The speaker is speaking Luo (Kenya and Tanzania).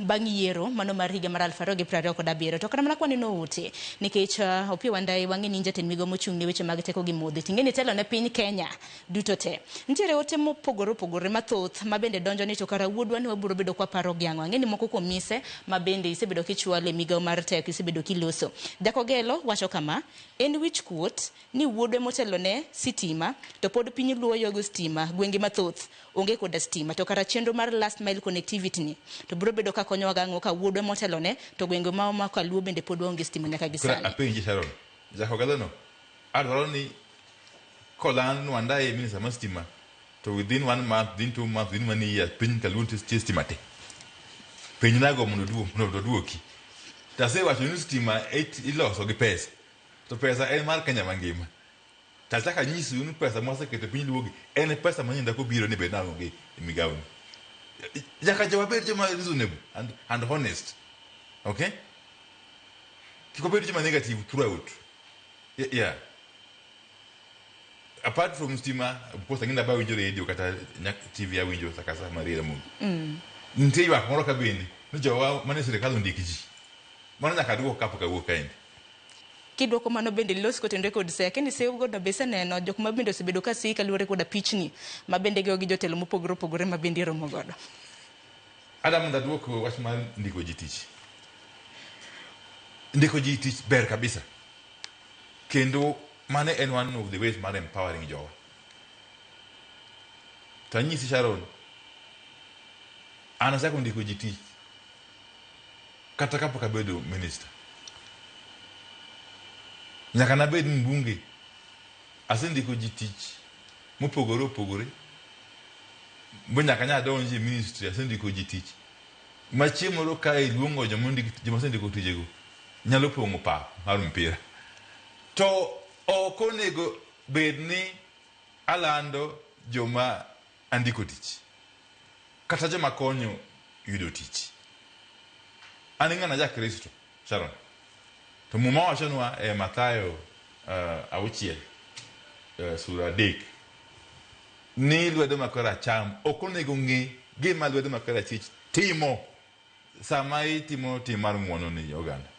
bang' yiero mano mar higa mar 2027. To kata mana kwaneno ote nikech Opiyo Wandayi wang'e ni in jatend migao mochung' ne weche mag teko gi modhi ting'e ni itelo ne piny Kenya duto te. Nitiere ote mopogore opogore mathoth ma bende donjo ni to kara wuodwa ni wabiro bedo kwaparo gi ang'o. Ang'e ni moko kuom mise ma bende isebedo kichwalo e migao mar teko isebedo kiloso. Jakogelo wacho kama, en wich kuot ni wuodwa emotelo ne sitima to pod piny luo yogo stima gwenge mathoth onge koda stima to kara chenro mar last mile connectivity ni to biro bedo ka konyowa gang'o ka wuodwa emotelo ne to gwenge ma ma kaluo bende pod waonge stima nyaka gi Koro sani. apenji Sharon, Jakogelo no adwaro ni koland ni Wandayi e minister mar stima to within one month, within 2 months, within one year piny kaluo nitie stima te. Penjnago mondo mondo oduoki. To asewacho ni stima iloso gi pesa. To pesa en mar Kenya mangima. To achako anyisou ni pesa mwaseketo e piny luogi en pesa ma nyinda kobiro ni bed nang'o gi e migawo ni. Nyaka jowa bed joma reasonable and honest. Okay? Kik wabed joma negative throughout. Yeah. Apart from stima, of course ang'e ni awinjo radio kata TV awinjo sa ka sa mar Ramogi. Nitie ywak moro ka bende ni jowa mane sirikal ondik ji. Mano nyaka duok kapok awuok kaendi. Kidwoko mano bende los kotenore kod seya. Kendo isegodo be iseneno jok ma bende osebedo ka siyi kaluwore koda pichni ma bende gigo gi jotelo mopogore opogore ma bende iromo godo. Ada mondo aduok wach mar ndiko ji tich. Ndiko ji tich ber kabisa. Kendo mano en one of the ways mar empowering jowa. To anyisi Sharon, an achako ndiko ji tich kata kapok abedo minister. Nyaka nabed mbunge, asendiko ji tich mopogore opogore. Bo nyaka nya donji e ministry, asendiko ji tich. Ma chieng' moro ka iluongo joma joma osendiko tijego, nyalo pong'o pap mar mpira. To ok onego bed ni alando joma andiko tich kata joma konyo yudo tich. An ng'ana ja Kristo, Sharon. To Muma wachonwa e Mathayo 6 sura 3 ni lwedo ma koracham ok onego ng'e gima lwedo ma korachwich timo sama itimo tim mar ng'wono ni oganda.